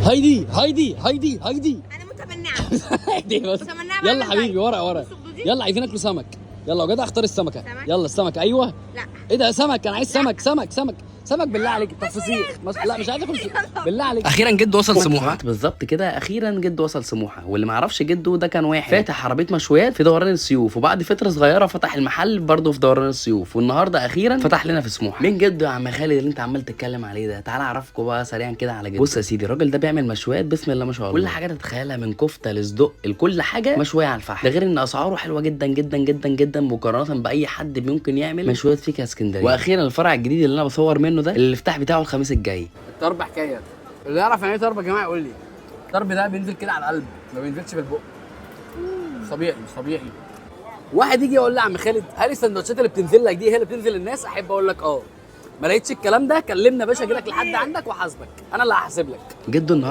هايدي هايدي هايدي هايدي. انا متمنعه. هايدي بس. متمنعة يلا بعمل حبيبي diet. ورا ورا. بص خدودي. يلا عايزين ناكلوا سمك. يلا يا جدع اختار السمكه. سمك؟ يلا السمك. ايوه. لا. ايه ده سمك؟ انا عايز سمك سمك سمك سمك بالله عليك. طب فسيخ لا مش عايز اكل فسيخ بالله عليك. اخيرا جده وصل سموحه. بالظبط كده، اخيرا جده وصل سموحه. واللي ما يعرفش جده ده كان واحد فاتح عربية مشويات في دوران السيوف، وبعد فترة صغيرة فتح المحل برضه في دوران السيوف، والنهارده اخيرا فتح لنا في سموحه. مين جده يا عم خالد اللي انت عمال تتكلم عليه ده؟ تعال اعرفكم بقى سريعا كده على جده. بص يا سيدي، الراجل ده بيعمل مشويات بسم الله ما شاء الله، كل حاجة تتخيلها من كفته لصدق لكل حاجة مشوية على الفحم. ده غير ان اسعاره حلوة جدا جدا جدا جدا مقارنة باي حد ممكن يعمل مشويات فيك يا اسكندريه. واخيرا الفرع الجديد اللي انا بصور منه ده اللي الافتتاح بتاعه الخميس الجاي. الطرب حكايه. اللي يعرف يعني ايه طرب يا جماعة يقول لي. الطرب ده بينزل كده على القلب، ما بينزلش في البق. مش طبيعي مش طبيعي. واحد يجي يقول لي يا عم خالد، هل السندوتشات اللي بتنزل لك دي هي اللي بتنزل للناس؟ احب اقول لك اه. ما لقيتش الكلام ده كلمنا يا باشا، اجي لك لحد عندك وحاسبك، انا اللي هحاسب لك. جده النهارده